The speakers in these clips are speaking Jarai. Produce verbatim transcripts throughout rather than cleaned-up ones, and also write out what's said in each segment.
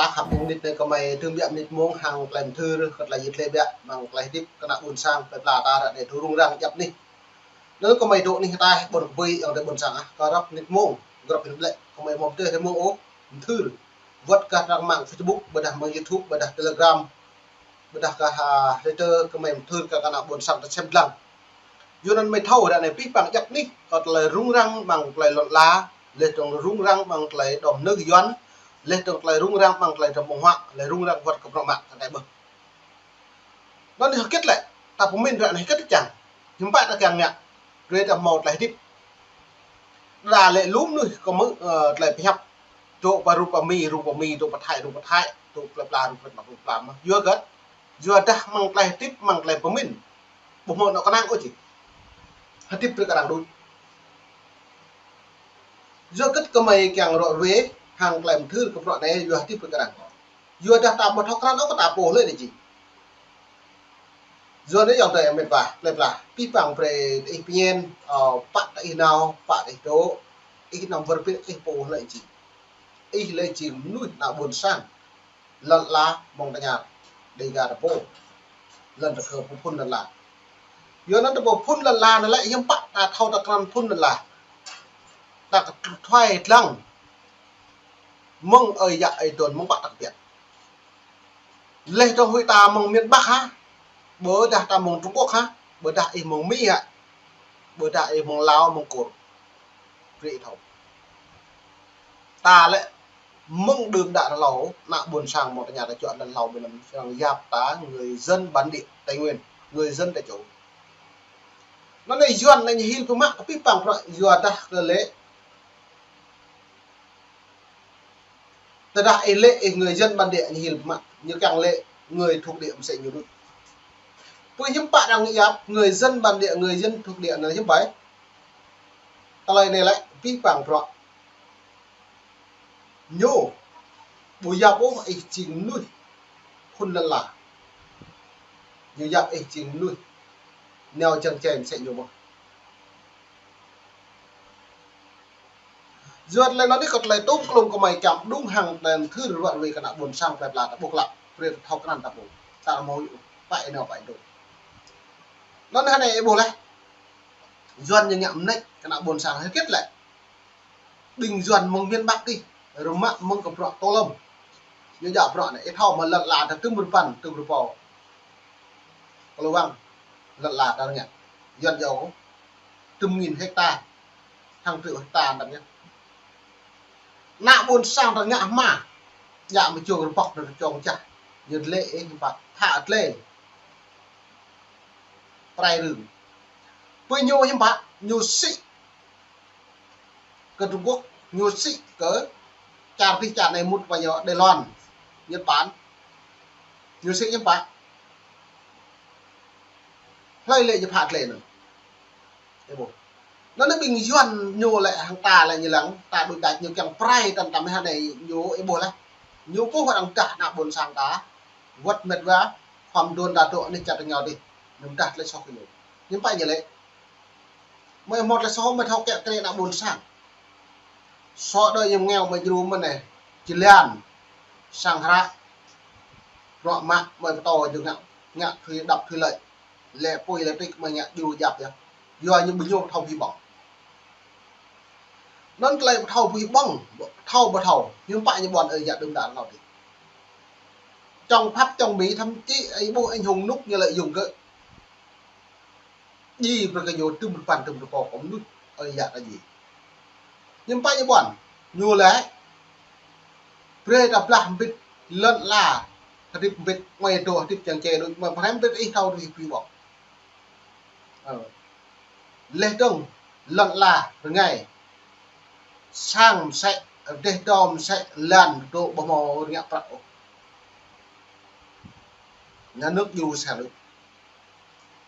Ăt hăp mơnit anai kơmơi tơbiă mơnit mông hăng tơlơi mơthưr, kơ tơlơi yit lĕ biă, mơ̆ng tơlơi hơdip kơ ană ƀôn sang plơi pla ta ră anai tŭ rŭng răng djăp anih. Anŭn kơmơi dŏ anih hơtai ƀôn kơbui ayŏng adơi ƀôn sang ah, kơ rơp mơnit mông, grăp mơnit lĕ, kơmơi mơ̆ tơdơi hơmông ôh, mơthưr. Wơ̆t kơ trang mạng Facebook, ƀôdah mơ̆ng YouTube, ƀôdah Telegram, ƀôdah kơ, ha, Twitter, kơmơi mơthưr kơ ană ƀôn sang ta sem lăng. Yua anŭn mơi thâo ră anai pih păng djăp anih, kơ tơlơi rŭng răng mơ̆ng tơlơi lŏn ala, laih dơ̆ng rŭng răng mơ̆ng tơlơi đom nư Yuan, laih dơ̆ng tơlơi rŭng răng mơ̆ng tơlơi dram ƀơ̆ng huă, tơlơi rŭng răng wơ̆t kơ bruă mă, kơ tơlơi ƀơ̆. Anŭn anai hơget lĕ, ta pơmĭn ră anai hơget čang. Hiư̆m pă ta kiăng ngă, brơi ta hmâo tơlơi hơdip. Đa lĕ lŏm anai kơ mơ̆, ơ, tơlơi pơhiăp. Dŏ pơ Rup pơ Mi, Rup pơ Mi, dŏ pơ Thái, Rup pơ Thái, dŏ plơi pla, Rup pơ Mi, Rup pơ Mi. Yua hơget, yua dah mơ̆ng tơlơi hơdip, mơ̆ng tơlơi pơmĭn. Ƀu hmâo anŏ kơnang ôh či. Hơdip brơi kơ arăng đôč. Yua hơget kơmơi kiăng ră ruai, hăng tơlơi mơthưr kơ bruă anai, yua hơdip brơi kơ arăng. Yua dah ta ƀu thâo krăn ôh kơ ta pô lĕ anai či. Yua anai ayŏng adơi met wa, plơi pla, pih păng brơi ih pơñen, ơ, pă tơ ih nao, pă tơ ih dŏ, ih năm wơr bĭt ih pô lĕ či. Ih lĕ či mơnuih ană ƀôn sang. Lŏn ala mơ̆ng tơña Dêga ta pô. Lŏn ta kơ pơphun lŏn ala. Yua anŭn ta pơphun lŏn ala anŭn lĕ hiư̆m pă ta thâo ta krăn phun lŏn ala. Ta kơ thuai lăng. Mơ̆ng ơi yă ơi adon mơ̆ng pă ta kơ biă. Laih dơ̆ng huĭ ta mơ̆ng miền Bắc hă? Ƀôdah ta mơ̆ng Trung Quốc hă? Ƀôdah ih mơ̆ng Mi hă? Ƀôdah ih mơ̆ng Lào, mơ̆ng Kur? Brơi thâo. Ta lĕ mơ̆ng đưm đă hlâo, ană ƀôn sang mơ̆ tơña ta čuă lăn hlâo ƀơi anŭn, arăng yap ta người dân bản địa Tây Nguyên, người dân tại chỗ. Anŭn anai Yuan anai ñu hil pơmă kơ pih păng bruă yua dah kơ lĕ. Tơdah ih lĕ ih người dân bản địa ñu hil pơmă, ñu kiăng lĕ người thuộc địa mơsĕ ñu đôč. Pơ hiư̆m pă arăng yap người dân bản địa, người dân thuộc địa anŭn hiư̆m pă. Tơlơi anai lĕ pih păng bruă. Ñu ƀu yap ôh ih jing mơnuih phun lŏn ala. Ñu yap ih jing mơnuih nao jăng jai mơsĕ ñu mơ̆n. Yua lĕ anŭn anai kơ tơlơi tŭm klŭm kơmơi čăm đŭng hăng tơlơi mơthưr ră ruai kơ ană ƀôn sang plơi pla ta ƀuh lă, brơi ta thâo krăn ta ƀuh. Ta hmâo yua pă ih nao pă ih dŏ. Anŭn anai ih ƀuh laih. Yuan ñu ngă mơneč kơ ană ƀôn sang hơget lĕ. Ƀing Yuan mơ̆ng miền Bắc ih, rơmă mơ̆ng kơ bruă tô lơ̆m. Ñu djă bruă anai, ih thâo mơ̆ lŏn ala ta tơm rơpăn, tơm rơpâo. Kơ lu wang, lŏn ala ta rơngă. Yuan djơ̆ kơ tơm nghìn hecta, hàng triệu hecta anŭn yơh. Ană ƀôn sang ta ngă hmua, djă mơčông rơbŏk ta čông čah. Ñu lĕ ih hiư̆m pă, thă lĕ. Prai rưng. Pơ ñu hiư̆m pă, ñu sĭ kơ Trung Quốc, ñu sĭ kơ čar tih čar anai mŭt pơ ñu Đài Loan, Nhật Bản. Ñu sĭ hiư̆m pă. Hlơi lĕ ñu phat lĕ anŭn. Ih ƀuh. Anŭn anai ƀing Yuan ñu lĕ hăng ta lĕ ñu lăng, ta đuaĭ đač ñu kiăng prai tăn tăm hă anai ñu ih ƀuh laih. Ñu ƀuh arăng dah ană ƀôn sang ta. Wơ̆t met wa, khŏm đon đa dŏ anai čăt ngao dih. Ñu dah tơlơi soh kơ ñu. Hiư̆m pă ñu lĕ. Mơi hmâo tơlơi soh mơi thâo kiăng krê ană ƀôn sang. Soh đơi ñu ngeo mơi djru mơ̆n anai. Či lian. Sang hră. Bruă mă mơi pơtô ñu ngă, ngă thùy đăp thùy lĕ. Lĕ apui lĕ tĭk mơi ngă djru djăp yơh. Yua ñu ƀu ñu thâo pơhiăp ƀơ̆ng. Anŭn tơlơi thâo pơhiăp ƀơ̆ng, thâo ƀu thâo. Hiư̆m pă ñu ƀuăn ơi yă đưm đă hlâo adih. Čong Pháp, čong Mi, thậm chí ih ƀuh anh hùng Nút ñu lĕ yŭng kơ djai brơi kơ ñu tơm rơpăn tơm rơpâo kơ mơnuih ơi yă ta djai. Hiư̆m pă ñu ƀuăn, ñu lĕ brơi ta blah mbĭt lŏn ala, hơdip mbĭt, mơi dŏ hơdip jăng jai đôč, mơi pơhrăm mbĭt ih thâo rih phi ƀơ̆ng. Ơ. Laih dơ̆ng lŏn ala rơngai. Sang mơsĕ, rơdêh dŏm mơsĕ, lăn dŏ ƀu hmâo rơngiă prăk ôh. Nhà nước djru sang đôč.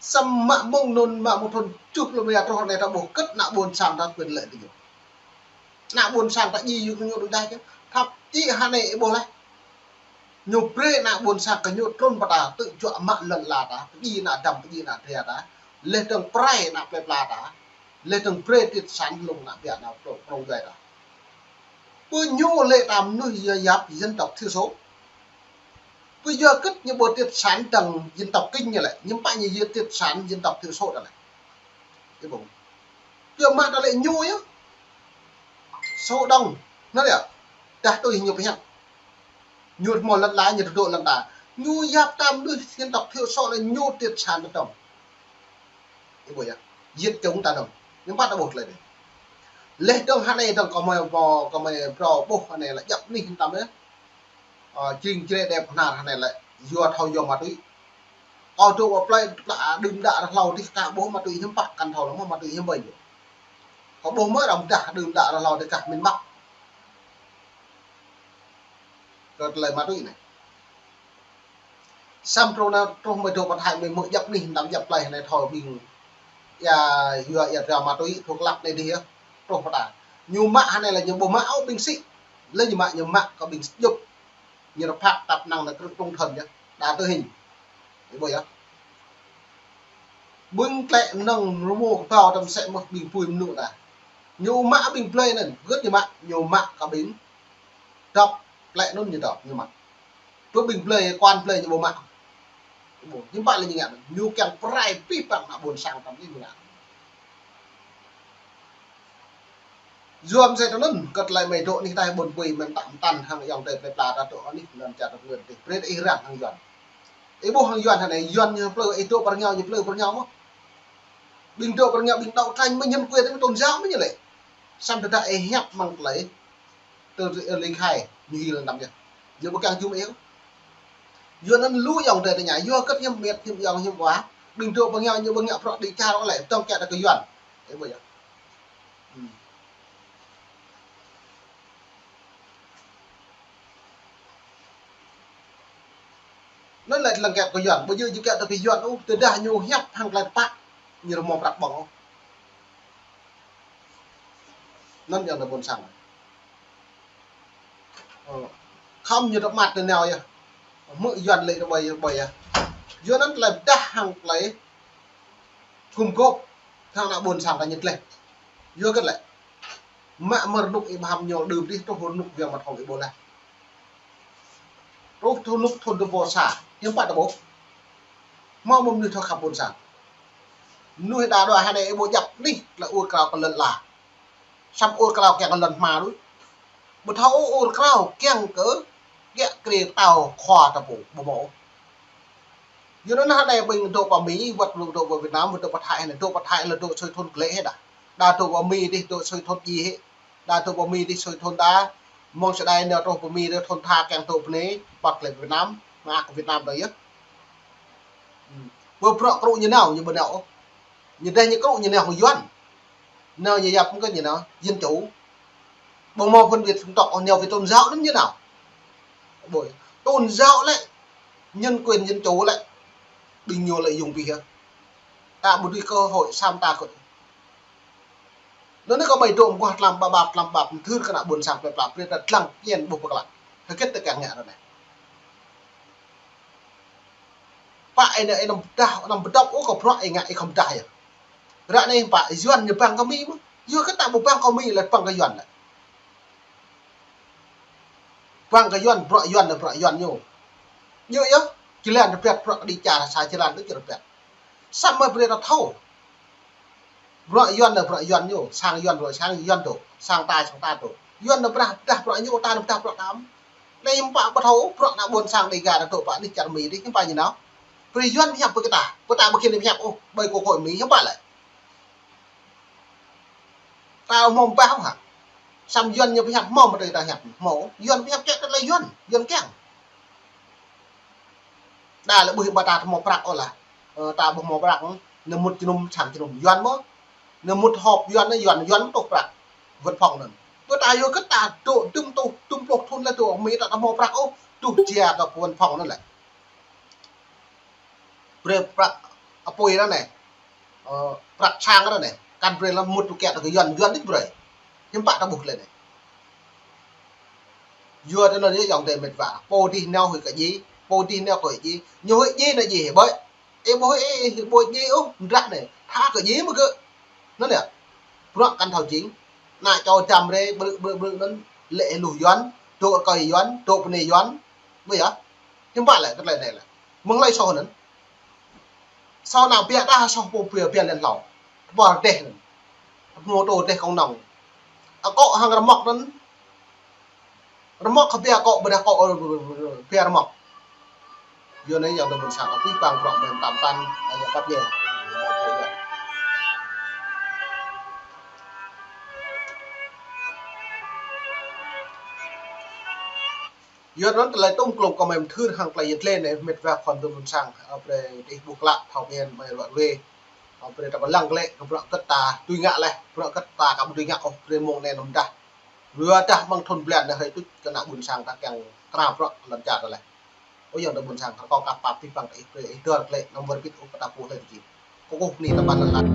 Samơ̆ mơ̆ng anŭn mă mơ̆ng thun tơjuh pluh rơma truh anai ta ƀuh hơget ană ƀôn sang ta quyền lợi kơ ñu. Ană ƀôn sang ta djai yua kơ ñu đôč đa čang. Thậm chí hă anai ih ƀuh laih. Ñu brơi ană ƀôn sang kơ ñu trŭn pơ ta tŭ juă mă lŏn ala ta, pơdjai ană dăm, pơdjai ană dra ta. Laih dơ̆ng prai ană plơi pla ta. Laih dơ̆ng brơi triệt sản lŏm ană biă ană prong, prong djuai ta. Pơ ñu lĕ ta mơnuih yap dân tộc thiểu số. Kơ yua kơ ñu ƀu triệt sản tơdang dân tộc Kinh ñu lĕ, ñu pă ñu yua triệt sản dân tộc thiểu số ta lĕ. Ih ƀuh. Yua mă ta lĕ ñu yơh. Số đông. Anŭn yơh. Dah tui ñu pơhiăp. Ñu hmâo lŏn ala, ñu tơdŏ lŏn ta. Ñu yap tam đuĭ dân tộc thiểu số lĕ ñu triệt sản tơdang. Ih ƀuh yơh. Diệt chủng ta dong. Ñu pă ta ƀuh tơlơi anai. Leh dong hơnai dong kơ mơi pô, kơ mơi pô ƀuh hơnai lĕ djăp anih tăm yơh. Ơ, jing jrê đep hnar hơnai lĕ yua thâo yua ma túy. Kâo dŏ pơ plơi, plă đưm đă rơhlâo dih kah ƀuh ma túy hiư̆m pă, kăn thâo lăng mơ̆ ma túy hiư̆m ƀơi yua. Kâo ƀuh mơ̆ arăng pơdah đưm đă rơhlâo dih kah miền Bắc. Kơ tơlơi ma túy anai. Samơ̆ truh anai, truh mơi dŏ pơ Thái mơi hmư̆ djăp anih, tăm djăp plơi hơnai thâo ƀing ia yua ia dra ma túy thuộc lăp anai dih yơh. Truh pơ ta. Ñu mă hơnai lĕ ñu ƀu mă ôh ƀing sĭ. Lĕ ñu mă, ñu mă kơ ƀing sĭ djŏp. Ñu rơphak tăp năng anai krư̆ trung thân yơh. Đa tơ hing. Ih ƀuh yơh. Ƀing tlĕ năng rơmô kơbao tăm sĕ mơ̆ ƀing apui mơnŭ ta. Ñu mă ƀing plơi anŭn, gơ̆t ñu mă, ñu mă kơ ƀing dŏp tlĕ anŭn ñu dŏp, ñu mă. Tơ ƀing plơi, quan plơi ñu ƀu mă. Ƀuh, hiư̆m pă lĕ ñu ngă anŭn. Ñu kiăng pơrai pih păng ană ƀôn sang tăm ñu ngă. Yua mơsĕ tơ anŭn, kơ tơlơi mơi dŏ anih ta ƀôn pui mơ̆n tăm tăn hăng ayŏng adơi plơi pla ta dŏ anih lŏn čar ta ngơ̆n tih. Brơi ih răng hăng Yuan. Ih ƀuh hăng Yuan hơnai, Yuan ñu plư, ih dŏ pơ rơngiao, ñu plư pơ rơngiao mơ̆. Ƀing dŏ pơ rơngiao, ƀing đaŏ tlañ mơ̆, nhân quyền mơ̆, tôn giáo mơ̆ ñu lĕ. Samơ̆ tơdah ih hiăp mơ̆ng tơlơi tơ ly khai, ñu hil lăm yơh. Ñu ƀu kiăng jum ih. Yua anŭn lu ayŏng adơi tơña, yua kơ hiư̆m mĕt, hiư̆m ayŏng, hiư̆m wa. Ƀing dŏ pơ rơngiao ñu ƀu ngă bruă đĭ čar ôh lĕ, tơ̆ng kiăng ta kơ Yuan. Ih ƀuh yơh. Hmm. Anŭn lĕ lăng kiăng kơ Yuan, ƀu djơ̆ djơ̆ kiăng ta kơ Yuan ôh, tơdah ñu hiăp hăng tơlơi tơpă, ñu rơmô prăk ƀơ̆ng ôh. Anŭn yơh ană ƀôn sang. Ơ, khŏm ñu tơmat tơ nao yơh. Hmư̆ Yuan lĕ tơ ƀơi yơh, ƀơi yơh. Yua anŭn tơlơi pơdah hăng tơlơi gum gôp hăng ană ƀôn sang ta ñu tleh. Yua kơ lĕ. Mă mơ̆ rơnŭk ih ƀu hăm ñu đưm dih, truh rơnŭk Yuan mă thâo ih ƀuh leh. Truh rơnŭk thun tơpô sa, hiư̆m pă ta ƀuh. Hmâo mơ̆ mơnuih thâo khăp ƀôn sang. Mơnuih đa đua hơnai ih ƀuh djăp anih, tơlơi ur krao kơ lŏn ala. Samơ̆ ur krao kiăng kơ lŏn hma đôč. Ƀu thâo ur krao kiăng kơ kiă kriê tao khua ta pô, ƀu hmâo. Yua anŭn hơnai ƀing dŏ pơ Mi, wơ̆t dŏ pơ Việt Nam, wơ̆t dŏ pơ Thái hơnai, dŏ pơ Thái lĕ dŏ sui thun glĕ hĕ đa. Đa dŏ pơ Mi dih dŏ sui thun djai hĕ. Đa dŏ pơ Mi dih sui thun đa. Mơ̆ng sơđai nao truh pơ Mi dih thun tha kiăng dŏ pơ anai, păk glĕ Việt Nam, mă kơ Việt Nam ta yơh. Hmm. Ƀu bruă krŭ ñu nao, ñu ƀu nao ôh. Ñu dêh ñu krŭ ñu nao hăng Yuan. Nao ñu yap mơ̆n kơ ñu nao, dân chủ. Ƀu hmâo phân biệt dân tộc, nao vì tôn giáo anŭn ñu nao. Ƀơi. Tôn giáo lĕ, nhân quyền dân chủ lĕ, ƀing ñu lĕ yŭng pih yơh. Ta ƀu dưi cơ hội samơ̆ ta kơ. Anŭn anai kơ mơi dŏ mơguah tlam ƀap ƀap, tlam ƀap, mơthưr kơ ană ƀôn sang plơi pla, brơi ta dlăng kiăng ƀuh pơklă. Hơget ta kiăng ngă ră anai. Pă ih anăm, ih anăm pơdah, anăm pơdŏp ôh kơ bruă ih ngă ih khŏm pơdah yơh. Ră anai pă Yuan ñu bang kơ Mi mơ̆. Yua kơ ta ƀu bang kơ Mi lĕ bang kơ Yuan lĕ. Bang kơ Yuan, bruă Yuan lĕ bruă Yuan ñu. Ñu yơh, jơlan rơbat bruă kơ đĭ čar sa jơlan đôč rơbat. Samơ̆ brơi ta thâo. Bruă Yuan lĕ bruă Yuan ñu, sang Yuan bruă sang Yuan dŏ, sang ta sang ta dŏ. Yuan lĕ pơdah, pơdah bruă ñu, ta lĕ pơdah bruă ta. Anai hiư̆m pă ƀu thâo, bruă ană ƀôn sang Dega ta dŏ pơ anih čar Mi dih, hiư̆m pă ñu nao. Brơi Yuan pơhiăp brơi kơ ta, brơi ta ƀu khĭn pơhiăp ôh, ƀơi kơ kôi Mi, hiư̆m pă lĕ. Ta hmâo pơhiăp hă. Samơ̆ Yuan ñu pơhiăp hmâo mơ̆ ta hiăp, hmâo. Yuan pơhiăp čĕ tơlơi Yuan, Yuan kiăng. Đa lĕ ƀuh ƀă ta hmâo prăk ôh lah. Ơ, ta ƀu hmâo prăk, nao mŭt jơnum sang jơnum Yuan mơ̆. Nao mŭt họp Yuan, Yuan, Yuan mơ̆ tuh prăk. Văn phòng anŭn. Ƀơi ta yua kơ ta dŏ dŭm tuh, dŭm pluh thun lĕ dŏ Mi ta hmâo prăk ôh. Tuh jia kơ văn phòng anŭn lĕ. Brơi prăk apui ră anai. Ơ, prăk sang ră anai. Kăn brơi lăm mŭt tŭ kiă ta kơ Yuan, Yuan đĭ brơi. Hiư̆m pă ta ƀuh lĕ anai. Yua tơ anŭn yơh ayŏng adơi mĕt wa. Pô dih nao huĭ kơ djai, pô dih nao kơ huĭ djai. Ñu huĭ djai nao djai ƀơi. Ih ƀu huĭ, ih ƀu djai ôh, mơdră anai. Tha kơ djai mơ̆ kơ. Anŭn yơh. Bruă kăn thâo jing. Ană čô dăm rai, brư̆, brư̆, brư̆ anŭn. Lĕ luh Yuan, dŏ rơkơi Yuan, dŏ pơ anai Yuan. Ƀu yơh. Hiư̆m pă lĕ, kơ tơlơi anai lĕ. Mơ̆ng hlơi soh anŭn. Soh nao biă tah, soh pô biă, biă lŏn hlâo. Tơpă rơdêh anŭn. Mô tô rơdêh kông nong. Akŏ hăng rơmŏk anŭn. Rơmŏk kơ biă akŏ, ƀôdah akŏ, ơ, biă rơmŏk. Yua anai ayŏng adơi ƀuôn sang, abih bang bruă mơ̆n tam tăn, ayŏng kăp yơh. Yua anŭn tơlơi tŭm klŭm kơ mơi mơthưr hăng tơlơi yet lĕ anai, mĕt wa khua adơi ƀuôn sang, ơ, brơi tih ƀuh klă, thâo ƀiă mơi ruă ruê. Ơ, brơi ta pơlăng glaĭ, kơ bruă kơ̆t ta tui ngă laih, bruă kơ̆t ta kăm tui ngă ôh, brơi mông anai anăm dah. Yua dah mơ̆ng thŭn blan anai hrơi tuč kơ ană ƀuôn sang ta kiăng krao bruă lŏn čar ta laih. Ơ ayŏng adơi ƀuôn sang, kơ kâo kăp pap abih bang ta ih brơi, ih dơ̆r glaĭ, anăm wơr bĭt ôh kơ ta pô hlơi tơjing. Kơ kâo bơni ta ƀan lăn lan.